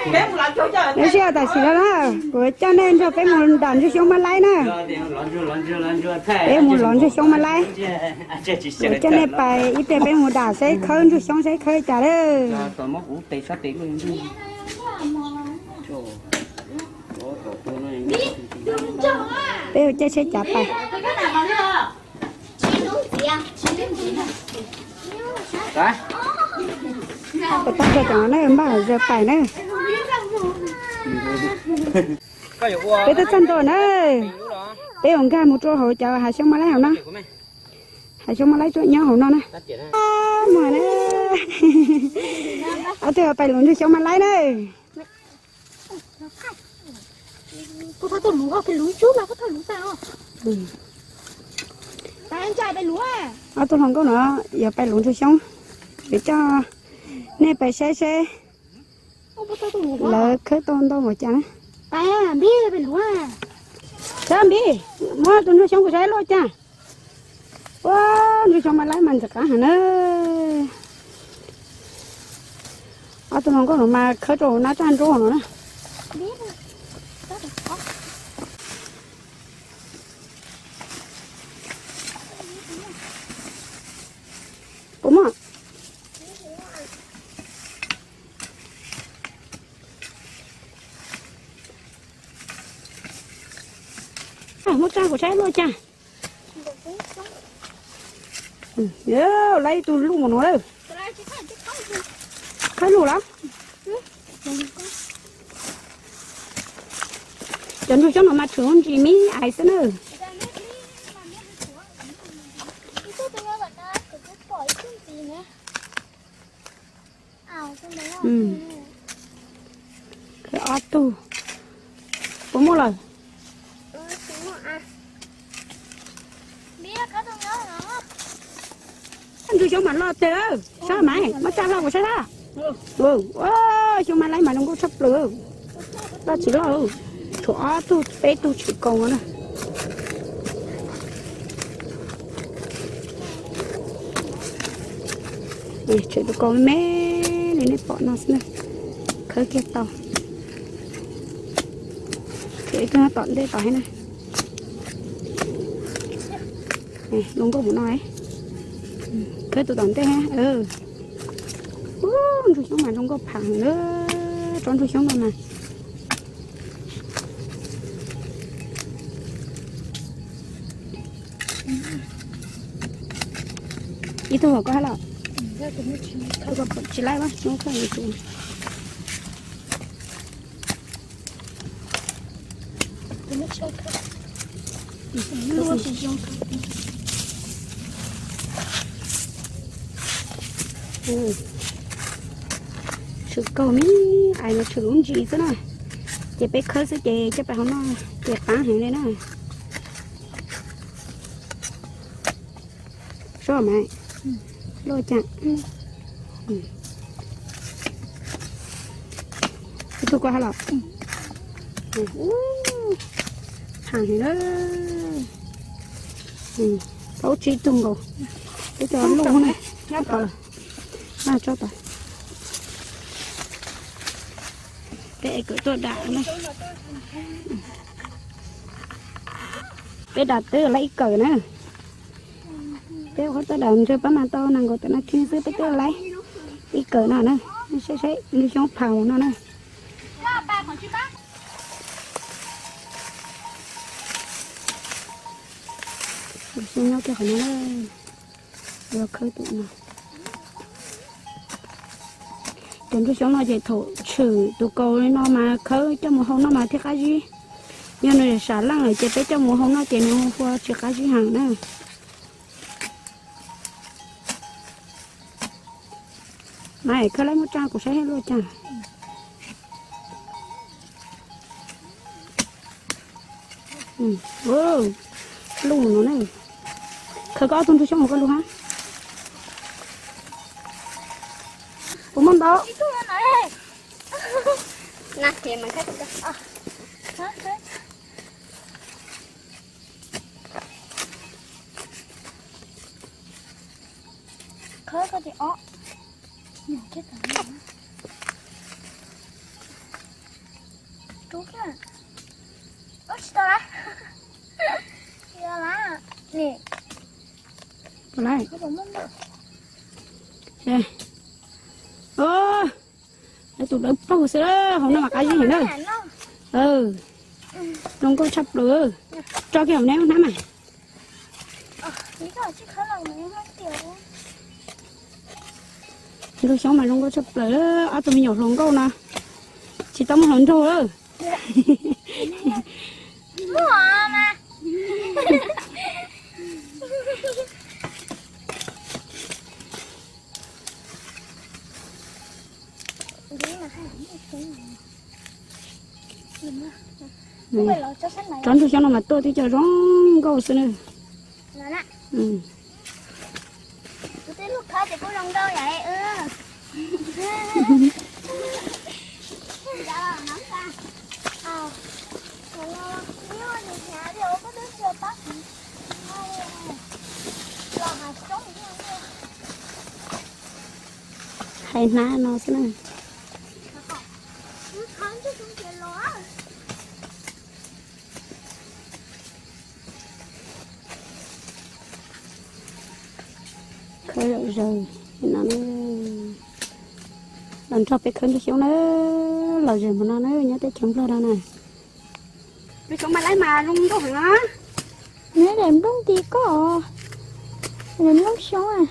Nyob zoo tam sim no na, kuv coj nej nrog peb mus dam ntsuag xyoob mab laib na. Peb mus lov ntsuag xyoob mab laib. Kuv coj nej pais ib pliag peb mus dam saib khawb ntsuag xyoob saib khawb li cas lawm. Peb ua caij tsheb cav pais. Peb tau zaws cov no na, npaj zaws pais na. Peb twb txog ntua na. Peb yuav nkag mus rau hauv cov hav xyoob mab laib hauv no. Hav xyoob mab laib nyob hauv no na. Muag na. Ob tug pais luv ntsuag xyoob mab laib na. Ob tug hluas nkauj no yuav pais luv ntsuag xyoob, yuav coj nej pais saib seb lawv khawb tau ntau npaum cas na. Sab Npib, muab tus ntsuag xyoob kuv saib luaj cas. Ua, ntsuag xyoob mab laib mas ntxim qab heev na. Ob tug hluas nkauj no mas khawb rau nab raj nruab no na. Puas muaj? Muab tsa kuv saib luaj cas. Lawv ib tug luj mus no lawm. Khawb lug los? Cov ntsuag xyoob no mas tshwm lub ntsis me ais xwb na. Khawb ob tug. Puas muaj lawm? Ntsuag xyoob mas loj tiag, saib mas, muab tsa hlo kuv saib sab. Ua, xyoob mab laib mas zoo nkauj tshaj plaws. Loj tsis loj, tshuav ob tug peb tug tshwm kaus na. Tshwm tus kaus me li nej pom no xwb na. Khawb kiag tau. Tshwm ib tug tom ntej tod thiab na. Zoo nkauj mus no. Khawb tus tom ntej. Ub, ntsuag xyoob mas zoo nkauj phav heev na. Tsob ntsuag xyoob no mas. Ib tug hauv koj hab los? Tsis laib, tsis laib. Tshwm kaus me, ais no tshwm lub ntsis xwb na. Ces peb khawb xwb ces coj pais hauv no ces qab heev li na. Soj mas, loj cas. Ib tug koj hab los? Haam heev na. Tau tsib tug nkaus. Peb coj loj na. Tso tas. Peb es kawm tuaj dam na. Peb dam twb laib ib kawm na. Peb ua qhov tuaj dam ntsuag pab mas tau nees nkaum tawm no tsib xwb, peb twb laib ib kawm no na. Saib saib ntsuag xyoob phav no na. Ntsuag xyoob nyob kiag qhov no na. Yuav khawb tus no. Cov ntsuag xyoob no ces thaum tshwm tus kaus li no mas khawb coj mus hau noj mas thiaj qab zib. Yog nws sam leej lawm ces peb coj mus hau noj ces nws hu ua tsis qab zib heev na. Mas khawb laib muab tsa kuv saib luaj cas. Lub no na. Khawb koj ob tug ntsuag xyoob mus koj lug hab. Puas muaj ntau? Khawb koj ces ob. Rub na. Ub, tsis tau lawm. Tsis tau lawm. Nim. Tau lawm. Ub, tus dawb paug xwb, hauv no mas qab zib heev na. Zoo nkauj tshaj plaws. Tso kiag hauv neb hnab mas. Ntsuag xyoob mas zoo nkauj tshaj plaws, ob tug me nyuam hluas nkauj no tsis tau muaj hluas nraug lawm. Tsob ntsuag xyoob no mas tuaj twb cov zoo nkauj xwb na. Hais hnab no xwb na. Khawb zom zaws no, los nrog peb khawb ntsuag xyoob na, los zaws mus no na, nyob teb chaws Nplog no na. Tus xyoob mas laib mas zoo nkauj heev na. Neb daim nplooj ti koj, daim nplooj xyoob.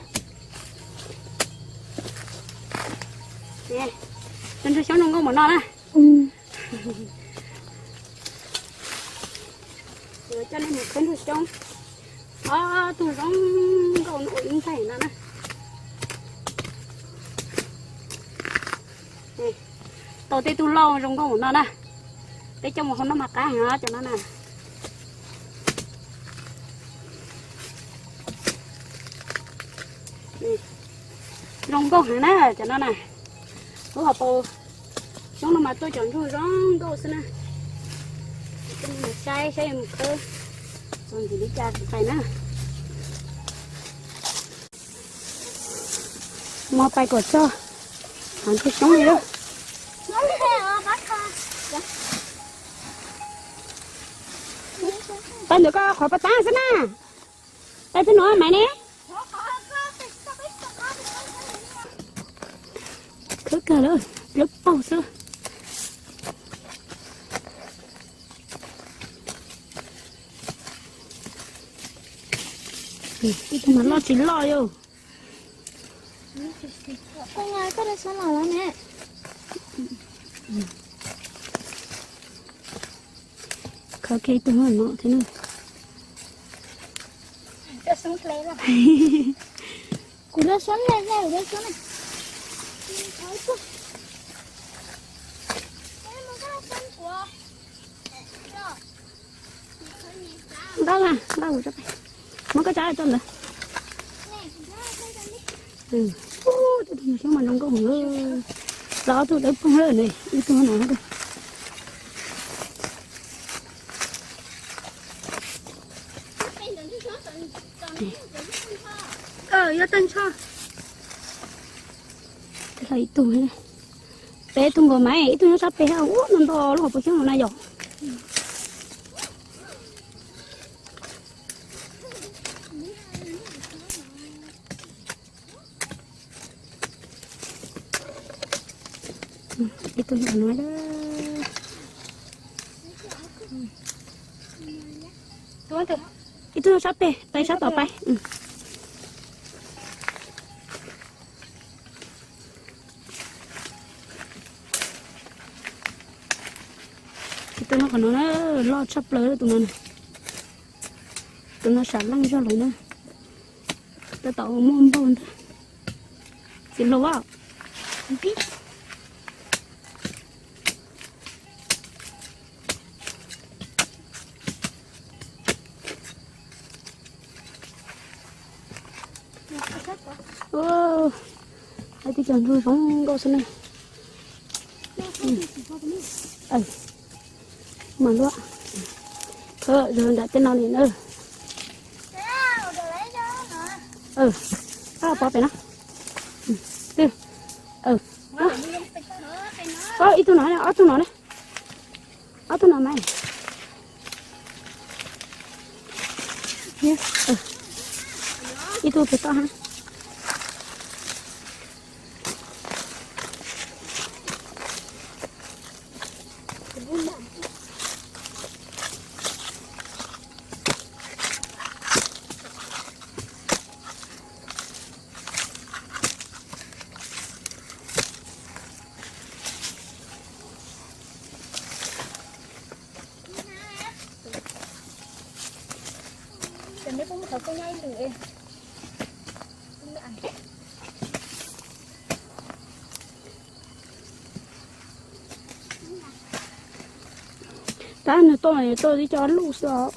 Tus ntsuag xyoob zoo nkauj npaum no na. Yuav coj nej mus khawb ntsuag xyoob. Ob tug zoo nkauj no ua ib nqaij no na. Tau tej tug loj zoo nkauj npaum no na. Peb coj mus hau noj mas qab heev cov no na. Zoo nkauj heev na cov no na. Lub hauv paus xyoob no mas tuaj cov ntsuag zoo nkauj xwb na. Saib saib mus khawb txog ntxim li cas pais na. Mo pais kom txog ntsuag xyoob li lawm. Pais ntawm koj qhov pas tab xwb na. Pais pem no mas ne. Khawb kawg lawm, dawb paug xwb. Ib tug mas loj tsis loj yom. Khawb kiag ib tug no thiab na. Kuv lub xyoob ne, kuv lub xyoob ne. Nqa, nqa, nqa, muab koj tsav tuaj ntawd. Tus xyoob mas zoo nkauj heev. Los ob tug dawb paug lawm ne, ib tug no. Yog tag ntsho. Ib tug, peb tug nkaus mas ib tug nyob sab pem, ua no nto lub hauv paus xyoob no na yom. Ib tug no, ib tug sab pem, pais sab tom pais. Tus no qhov no na, loj tshaj plaws tus no na. Tus no sam leej zog lawm na. Tab tom muaj npaug ntag. Txiv hluas. Hais tias cov ntsuag zoo nkauj xwb ne. Mas luaj. Khawb zog nram tej no li na. Pov pem no. Twb. Ib tug no, ob tug no ne. Ob tug no mas. Ib tug pem toj ha. Tab nws tuaj mas tuaj tib co luj xwb os.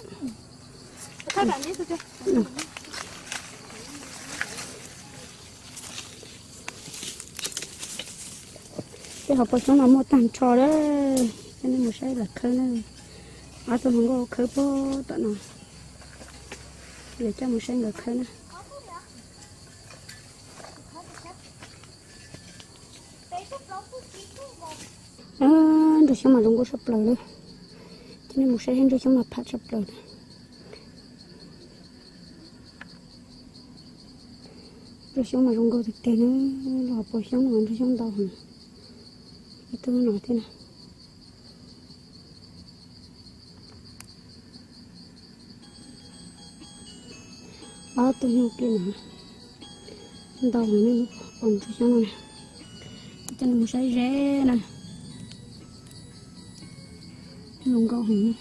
Tej hauv paus xyoob no muaj tag nrho lawm, coj nej mus saib lawv khawb na. Ob tug hluas nkauj khawb puag tom no, lawv coj mus saib nkawd khawb na. Nraug xyoob mas zoo nkauj tshaj plaws li. Coj nej mus saib nraug xyoob mas pham tshaj plaws li. Nraug xyoob mas zoo nkauj tiag tiag na, los hauv paus xyoob no nraug xyoob ntau heev. Ib tug no thiab na. Ob tug nyuj kiag no, ntau heev na, pom nraug xyoob no na. Coj nej mus saib ze na. Zoo nkauj heev,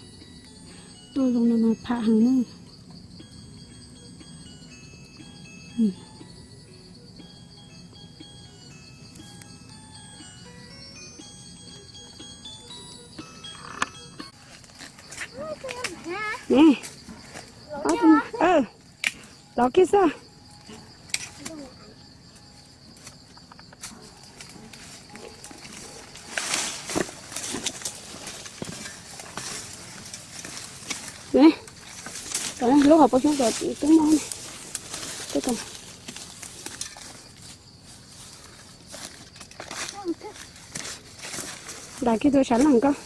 tuaj zoo no mas pham heev na. Los kiag xwb. Lub hauv paus xyoob twb mob ne. Nram kiag tus sav leej koj.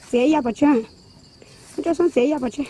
Txiav ib yam pov tseg. Muab tsob xoob txiav ib yam pov tseg.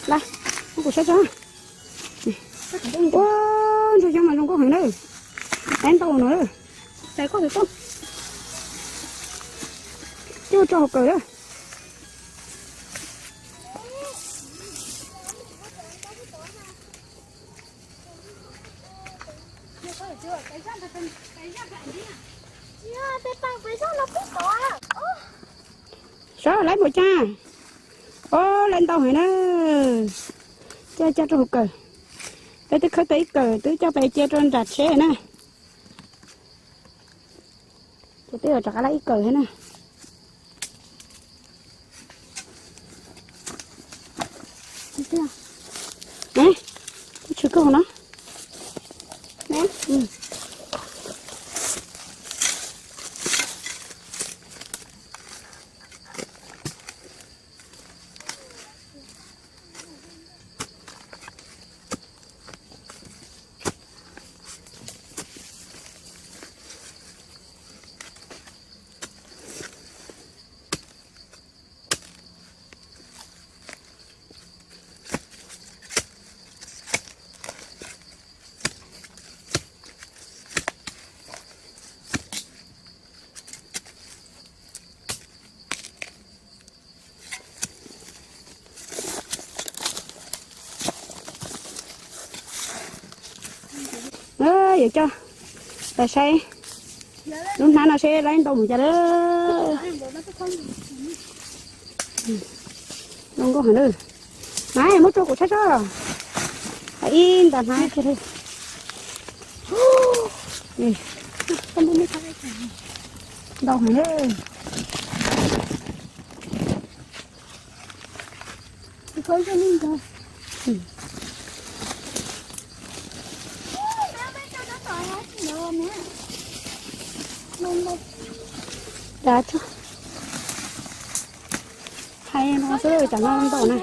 Lawm, kuv saib tso. Ua, ntsuag xyoob mas zoo nkauj heev na. Ib ntau no. Coj tso hauv kawm na. Sawv daws mus coj. Ua, lawv ntau heev na. Coj, coj rau hauv kawm. Peb twb khawb tau ib kawm twb coj pem cia rau nram tsheb na. Kuv twb yuav rov qab lawm ib kawm thiab na. Tshwm kawg no. Yuav coj los saib lub hnab no seb laib ntau mus cas lawm. Zoo nkauj heev na. Mas muab rau kuv saib tso. Ib nta hnab. Ntau heev na. Dav tso. Hais no xwb, cov no ntau na.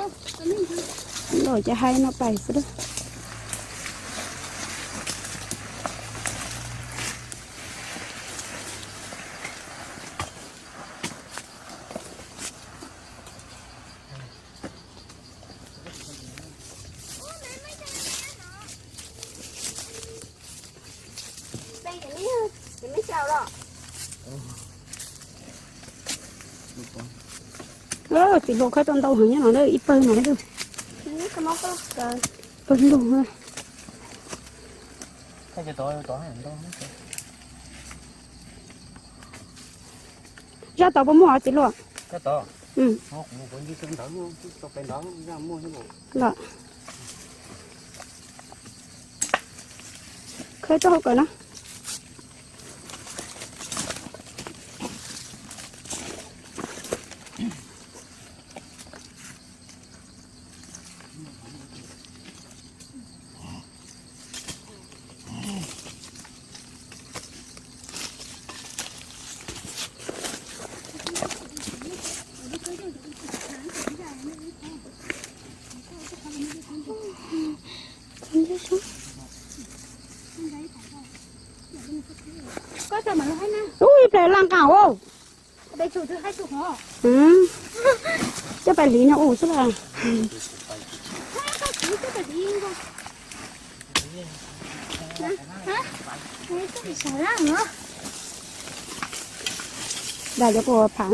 Ntau ces hais no pais xwb. Txiv hluas khawb tau ntau heev nyob no, ib pawg no, pawg lug. Zaj tod puas muaj txiv hluas? Los khawb tau hauv kawm na. Ub, ib pliag laj nqa. Coj pais hliv no ua xwb las. Dag cov kua phav.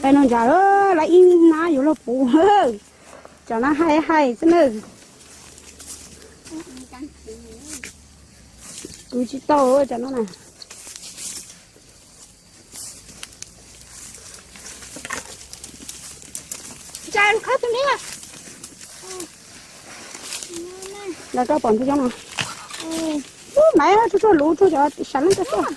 Peb no ntsa lawm, ib hnab yuav luag puv. Cov no hais hais xwb na. Kwv tsis tau cov no na. Los rau pom ntug cov no. Ub, maiv tsuag tsuag luv tsuag cov sav leej tsuag tsuag.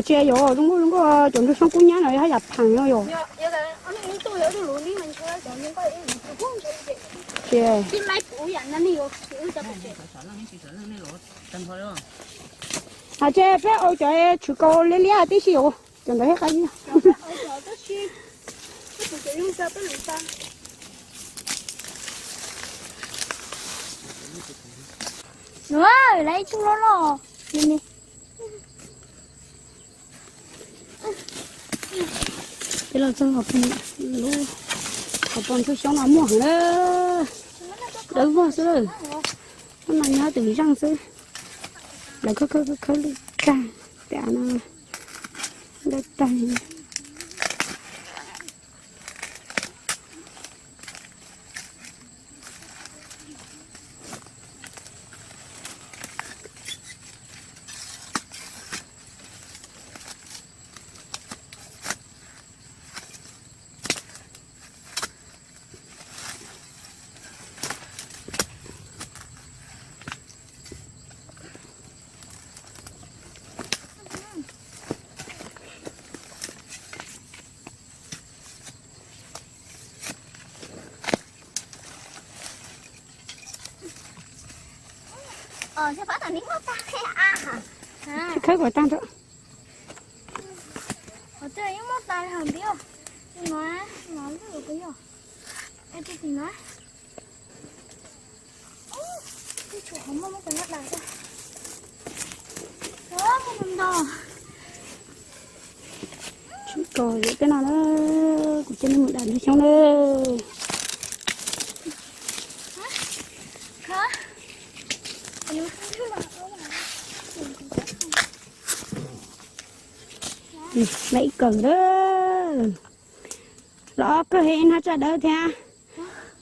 Tsis yog zoo nkauj zoo nkauj cov ntug soob kub nyab no yog haj yam pheem no yog. Tsis, hais tias peb ua cov tshwm kaus liab liab tib si os, cov ntawd thiaj qab. Lawv ib tug loj loj. Peb los txog lub hauv paus ntug xyoob no muaj heev na, dawb vog xwb lawm. Hnub no nyob tus zeej xwb, lawv khawb khawb khawb lwj tag, tas no dawb tag. Khawb kom tag nrho. Tsis kos zem tej no na, kuv coj nej mus dam ntug xyoob na. Lawv ib kawm na. Lawv ob kawg heev, hnab tsaj dawb thiab.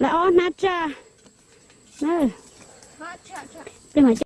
Lawv ob hnab tsaj. Peb mam